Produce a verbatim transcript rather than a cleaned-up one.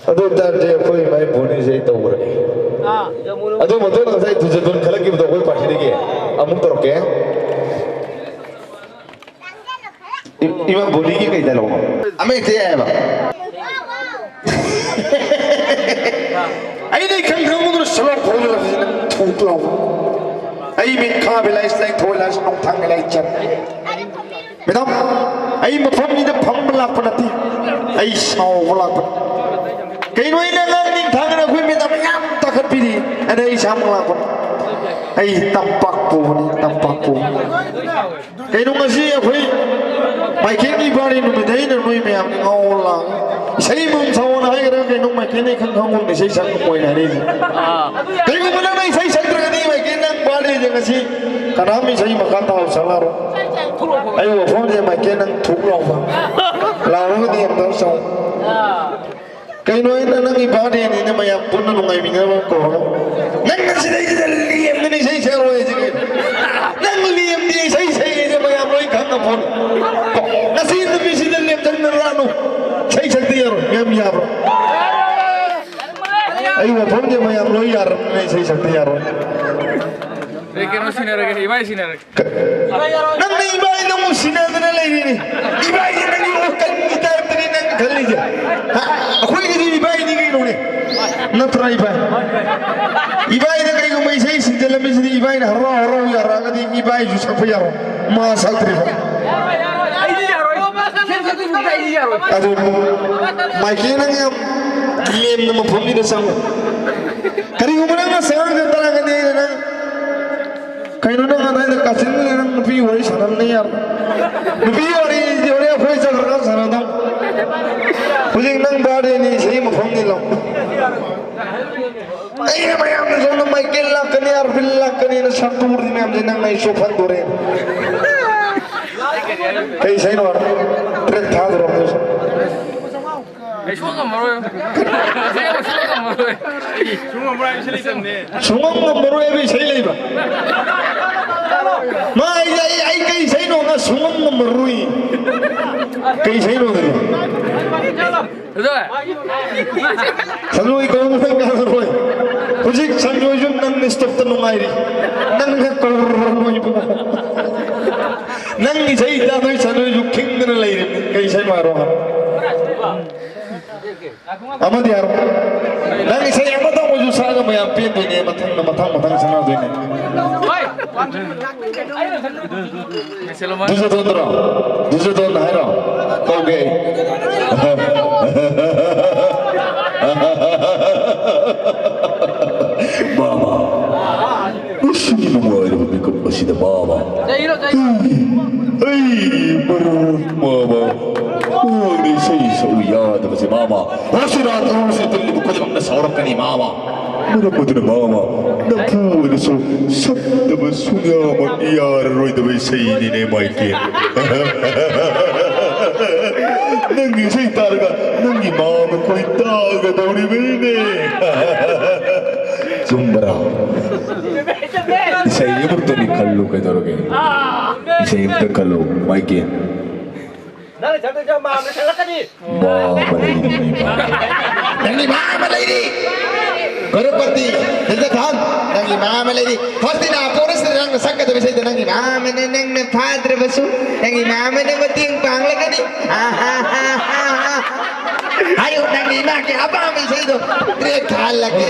ꯑꯗꯨ ꯑꯣꯏꯇꯥꯔꯗꯤ ꯑꯩꯈꯣꯏ ꯏꯃꯥ ꯏꯕꯨꯡꯅꯤꯁꯦ ꯑꯩ ꯇꯧꯈ꯭ꯔꯒꯦ꯫ ꯑꯗꯨ ꯃꯇꯨꯡꯗ ꯉꯁꯥꯏ ꯊꯨꯖꯗꯨꯟ ꯈꯜꯂꯛꯈꯤꯕꯗꯣ ꯑꯩꯈꯣꯏ ꯄꯥꯔꯇꯤꯗꯒꯤ ꯑꯃꯨꯛ ꯇꯧꯔꯛꯀꯦ꯫ ꯏ- ꯏꯃꯥ ꯕꯣꯅꯤꯒꯤ ꯀꯩ ꯗꯥꯏꯂꯣꯒꯅꯣ? ꯑꯃ ꯍꯦꯛꯇ ꯌꯥꯏꯑꯕ꯫ ꯑꯩꯅ ꯏꯈꯪ ꯈꯪꯍꯧꯗꯅ ꯁꯂꯥꯎ ꯐꯥꯎꯖꯤꯜꯂꯛꯄꯁꯤꯅ ꯊꯨꯛ ꯂꯥꯎꯕ꯫ ꯑꯩ ꯃꯤꯠ ꯈꯥ ꯕꯤꯂꯥꯏꯁ ꯂꯩ ꯊꯣꯏ ꯂꯥꯏꯁ ꯅꯣꯡꯊꯥꯡ ꯕꯤꯂꯥꯏ ꯆꯠ꯫ ꯃꯦꯗꯥꯝ, ꯑꯩ ꯃꯐꯝꯁꯤꯗ ꯐꯝꯕ ꯂꯥꯛꯄ ꯅꯠꯇꯦ, ꯑꯩ ꯁꯥꯎꯕ ꯂꯥꯛꯄꯅꯤ꯫ ꯀꯩꯅꯣ ꯑꯩꯅ ꯑꯉꯥꯡ ꯅꯤꯡꯊꯥꯡꯒꯅ ꯑꯩꯈꯣꯏ ꯃꯦꯗꯥꯝ ꯌꯥꯝ ꯇꯥꯈꯠꯄꯤꯔꯤ, ꯑꯗ ꯑꯩ ꯏꯁꯥꯃꯛ ꯂꯥꯛꯄꯅꯤ꯫ ꯑꯩ ꯇꯝꯄꯥꯛ ꯄꯨꯕꯅꯤ, ꯇꯝꯄꯥꯛ ꯄꯨꯕ꯫ ꯀꯩꯅꯣ ꯉꯁꯤ ꯑꯩꯈꯣꯏ ꯃꯥꯏꯀꯦꯜꯒꯤ ꯏꯕꯥꯅꯤ ꯅꯨꯃꯤꯠ ꯑꯩꯅ ꯅꯣꯏ ꯃꯌꯥꯝꯒꯤ ꯉꯥꯎ ꯂꯥꯡꯉꯤ꯫ ꯏꯁꯩ ꯑꯃꯃꯝ ꯁꯛꯑꯣꯅ ꯍꯥꯏꯒꯗ꯭ꯔꯥ ꯀꯩꯅꯣ, ꯃꯥꯏꯀꯦꯜꯅ ꯏꯈꯪ ꯈꯪꯍꯧꯅ ꯏꯁꯩ ꯁꯛꯄ ꯑꯣꯏꯅ ꯍꯥꯏꯔꯛꯏꯁꯦ꯫ ꯀꯩꯒꯨꯝꯕ ꯅꯪꯅ ꯏꯁꯩ ꯁꯛꯇ꯭ꯔꯒꯗꯤ ꯃꯥꯏꯀꯦꯜ ꯅꯪ ꯕꯥꯔꯗꯦꯁꯦ ꯉꯁꯤ ꯀꯅꯥꯝ ꯏꯁꯩ ꯃꯈꯥ ꯇꯥꯕ ꯁꯛꯂꯛꯑꯔꯣꯏ꯫ ꯑꯩ ꯋꯥꯐꯝꯁꯦ ꯃꯥꯏꯀꯦꯜ ꯅꯪ ꯊꯨꯛ ꯂꯥꯎꯕ꯫ ꯂꯥꯎꯔꯒꯗꯤ ꯑꯝꯇ ꯁꯛꯑꯣ꯫ ꯀꯩꯅꯣ ꯑꯩꯅ ꯅꯪꯒꯤ ꯕꯥꯔꯗꯦꯅꯤꯅ ꯃꯌꯥꯝ ꯄꯨꯟꯅ ꯅꯨꯡꯉꯥꯏꯃꯤꯟꯅꯕ ꯀꯧꯔꯒ ꯅꯪ ꯉꯁꯤꯗꯩꯁꯤꯗ ꯂꯦꯝꯗꯅ ꯏꯁꯩ ꯁꯛꯑꯔꯣꯏ ꯍꯥꯏꯁꯦ ꯀꯩꯅꯣ? ꯅꯪ ꯂꯦꯝꯗꯦ ꯏꯁꯩ ꯁꯛꯑꯦꯁꯦ ꯃꯌꯥꯝ ꯂꯣꯏ ꯈꯪꯉ ꯄꯣꯠꯅꯤ꯫ ꯉꯁꯤ ꯅꯨꯃꯤꯠꯁꯤꯗ ꯂꯦꯝꯖꯟꯅꯔꯛꯑꯅꯨ꯫ ꯏꯁꯩ ꯁꯛꯇ ꯌꯥꯔꯣꯏ꯫ ꯃꯌꯥꯝ ꯌꯥꯕ꯭ꯔꯣ? ꯑꯩ ꯋꯥꯐꯝꯁꯦ ꯃꯌꯥꯝ ꯂꯣꯏ ꯌꯥꯔꯕꯅꯤꯅ ꯏꯁꯩ ꯁꯛꯇ ꯌꯥꯔꯣꯏ꯫ ꯑꯩ ꯀꯩꯅꯣ ꯁꯤꯟꯅꯔꯒꯦ, ꯏꯕꯥꯏ ꯁꯤꯟꯅꯔꯒꯦ꯫ ꯅꯪꯅ ꯏꯕꯥꯏꯗ ꯑꯃꯨꯛ ꯁꯤꯟꯅꯗꯅ ꯂꯩꯔꯤꯅꯤ꯫ ꯏꯕꯥꯏꯁꯦ ꯅꯪꯒꯤ ꯋꯥꯈꯜꯒꯤ ꯇꯥꯏꯞꯇꯅꯤ ꯅꯪ ꯈꯜꯂꯤꯁꯦ꯫ ꯍꯥ? ꯑꯩꯈꯣꯏꯒꯤꯗꯤ ꯏꯕꯥꯏꯅꯤ ꯀꯩꯅꯣꯅꯦ꯫ ꯅꯠꯇ꯭ꯔꯥ ꯏꯕꯥꯏ? ꯏꯕꯥꯏꯅ ꯀꯩꯒꯨꯝꯕ ꯏꯁꯩ ꯁꯤꯟꯖꯜꯂꯝꯃꯤꯁꯤꯗꯤ ꯏꯕꯥꯏꯅ ꯍꯔꯥꯎ ꯍꯔꯥꯎ ꯌꯥꯔꯛꯑꯒꯗꯤ ꯏꯕꯥꯏꯁꯨ ꯁꯛꯄ ꯌꯥꯔꯣꯏ꯫ ꯃꯥ ꯁꯛꯇ꯭ꯔꯤꯕ꯫ ꯑꯩꯗꯤ ꯌꯥꯔꯣꯏ꯫ ꯁꯦꯟ ꯁꯛꯇꯣꯏ ꯁꯔꯨꯛꯇ ꯑꯩꯗꯤ ꯌꯥꯔꯣꯏ꯫ ꯑꯗꯨ ꯃꯥꯏꯀꯦꯜ ꯅꯪ ꯌꯥꯝ ꯂꯦꯝꯅ ꯃꯐꯝꯁꯤꯗ ꯆꯪꯉꯨ꯫ ꯀꯔꯤꯒꯨꯝꯕ ꯅꯪꯅ ꯆꯪꯉꯛꯇ ꯇꯥꯔꯒꯗꯤ ꯑꯩꯅ ꯅꯪ ꯀꯩꯅꯣ ꯅꯪ ꯑꯗꯥꯏꯗ ꯀꯥꯆꯤꯟꯗꯨꯗ ꯅꯪ ꯅꯨꯄꯤ ꯋꯥꯔꯤ ꯁꯥꯟꯅꯕꯅꯤ ꯌꯥꯔꯣꯏ꯫ ꯅꯨꯄꯤ ꯋꯥꯔꯤꯗꯤ ꯍꯣꯔꯦꯟ ꯑꯩꯈꯣꯏ ꯆꯠꯈ꯭ꯔꯀꯥꯟ ꯁꯥꯟꯅꯗꯧ꯫ ꯍꯧꯖꯤꯛ ꯅꯪ ꯕꯥꯔꯗꯦꯅꯤ ꯏꯁꯩ ꯃꯐꯝꯅꯤ ꯂꯥꯎ꯫ ꯑꯩꯅ ꯃꯌꯥꯝꯅ ꯁꯣꯝꯗ ꯃꯥꯏꯀꯦꯜ ꯂꯥꯛꯀꯅꯤ, ꯑꯥꯔꯕꯤꯟ ꯂꯥꯛꯀꯅꯤꯅ ꯁꯛꯇꯨꯔꯤ ꯃꯌꯥꯝꯁꯦ ꯅꯪ ꯑꯩ ꯆꯣꯞꯍꯟꯗꯣꯔꯦ꯫ ꯀꯩ ꯏꯁꯩꯅꯣ? ꯇ꯭ꯔꯦꯛ ꯊꯥꯗꯣꯔꯕꯅꯦ꯫ ꯑꯩ ꯁꯨꯡꯉꯝ ꯉꯝꯃꯔꯣꯏ꯫ ꯑꯩ ꯁꯨꯡꯉꯝ ꯉꯝꯃꯔꯣꯏ꯫ ꯁꯨꯡꯉꯝ ꯉꯝꯃꯔꯣꯏ ꯍꯥꯏꯕ ꯏꯁꯩ ꯂꯩꯇꯕꯅꯦ꯫ ꯁꯨꯡꯉꯝ ꯉꯝꯃꯔꯣꯏ ꯍꯥꯏꯕ ꯏꯁꯩ ꯂꯩꯕ? ꯃꯥ ꯑꯩ, ꯑꯩ, ꯑꯩ ꯀꯩ ꯏꯁꯩꯅꯣ? ꯃꯥ ꯁꯨꯡꯉꯝ ꯉꯝꯃꯔꯣꯏ꯫ ꯀꯩ ꯏꯁꯩꯅꯣ ꯑꯗꯨꯗꯤ? ꯁꯟꯖꯣꯏ ꯀꯧꯕ ꯅꯪ ꯌꯥꯔꯔꯣꯏ꯫ ꯍꯧꯖꯤꯛ ꯁꯟꯖꯣꯏꯁꯨ ꯅꯪꯅ ꯏꯁꯇꯣꯞꯇ ꯅꯨꯡꯉꯥꯏꯔꯤ꯫ ꯅꯪꯅ ꯀꯧꯔꯔꯣꯏ ꯏꯕꯨꯡꯉꯣ꯫ ꯅꯪ ꯏꯁꯩ ꯇꯥꯗꯣꯏ ꯁꯟꯖꯣꯏꯁꯨ ꯈꯤꯡꯗꯅ ꯂꯩꯔꯤꯕꯅꯤ꯫ ꯀꯩ ꯏꯁꯩ ꯃꯥꯔꯣ ꯍꯥꯏ? ꯑꯃꯗꯤ ꯍꯥꯏꯔꯣ꯫ ꯅꯪ ꯏꯁꯩ ꯑꯃꯇꯪ ꯑꯣꯏꯁꯨ ꯁꯛꯑꯒ ꯃꯌꯥꯝ ꯄꯦꯟꯗꯣꯏꯅꯦ꯫ ꯃꯊꯪꯗ ꯃꯊꯪ ꯃꯊꯪ ꯁꯛꯅꯗꯣꯏꯅꯦ꯫ ꯗꯨꯖꯗꯣꯟꯗ꯭ꯔꯣ? ꯗꯨꯖꯗꯣꯟ ꯍꯥꯏꯔꯣ? ꯀꯧꯒꯦ ꯑꯩ꯫ ꯃꯥꯃ, ꯉꯁꯤꯒꯤ ꯅꯨꯡꯉꯥꯏꯔꯕ ꯃꯤꯀꯨꯞ ꯑꯁꯤꯗ ꯃꯥꯃ꯫ ꯑꯩ, ꯑꯩ ꯃꯔꯨꯞ ꯃꯥꯃ꯫ ꯈꯣꯟꯗ ꯏꯁꯩ ꯁꯛꯎ ꯌꯥꯗꯕꯁꯦ ꯃꯥꯃ꯫ ꯍꯣꯁꯤꯔꯥ ꯊꯧꯔꯁꯤ ꯇꯤꯜꯂꯤꯕ ꯈꯨꯗꯤꯡꯃꯛꯅ ꯁꯥꯎꯔꯛꯀꯅꯤ ꯃꯥꯃ꯫ ꯃꯔꯝ ꯑꯗꯨꯅ ꯃꯥꯃ, ꯅꯝꯐꯨ ꯑꯣꯏꯅꯁꯨ ꯁꯛꯇꯕ ꯁꯨꯡꯌꯥꯃꯛ ꯌꯥꯔꯔꯣꯏꯗꯕ ꯏꯁꯩꯅꯤꯅꯦ ꯃꯥꯏꯀꯦꯜ꯫ ꯅꯪꯒꯤ ꯏꯁꯩ ꯇꯥꯔꯒ ꯅꯪꯒꯤ ꯃꯥꯃ ꯈꯣꯏ ꯇꯥꯒꯗꯧꯔꯤꯕꯅꯤꯅꯦ꯫ ꯆꯨꯝꯕ꯭ꯔꯥ? ꯏꯁꯩ ꯑꯃꯨꯛꯇꯗꯤ ꯈꯜꯂꯨ ꯀꯩꯗꯧꯔꯒꯦ? ꯏꯁꯩ ꯑꯃꯨꯛꯇ ꯈꯜꯂꯨ, ꯃꯥꯏꯀꯦꯜ꯫ ꯅꯪꯅ ꯆꯠꯇꯣꯏꯁꯦ ꯃꯥꯝꯅ ꯆꯠꯂꯛꯀꯅꯤ꯫ ꯃꯥꯝꯃ ꯂꯩꯔꯤ, ꯃꯥꯝꯃ꯫ ꯅꯪꯒꯤ ꯃꯥꯝꯃ ꯂꯩꯔꯤ꯫ ꯀꯔꯣꯔꯄꯇꯤ, ꯗꯦꯖꯔꯠ ꯈꯥꯟ, ꯅꯪꯒꯤ ꯃꯥꯝꯃ ꯂꯩꯔꯤ꯫ ꯐꯥꯁꯇꯤꯅꯥ ꯄꯣꯔꯁꯇ ꯅꯪꯅ ꯁꯛꯀꯗꯕ ꯏꯁꯩꯗ ꯅꯪꯒꯤ ꯃꯥꯝꯃꯅ ꯅꯪꯅ ꯐꯥꯗ꯭ꯔꯕꯁꯨ ꯅꯪꯒꯤ ꯃꯥꯝꯃꯅ ꯃꯇꯦꯡ ꯄꯥꯡꯂꯒꯅꯤ꯫ ꯑꯥ, ꯍꯥ, ꯍꯥ, ꯍꯥ, ꯍꯥ, ꯍꯥ꯫ ꯍꯥꯏꯌꯨ, ꯅꯪꯒꯤ ꯏꯃꯥꯒꯤ ꯑꯄꯥꯝꯕ ꯏꯁꯩꯗꯣ ꯇ꯭ꯔꯦꯛ ꯊꯥꯍꯜꯂꯒꯦ꯫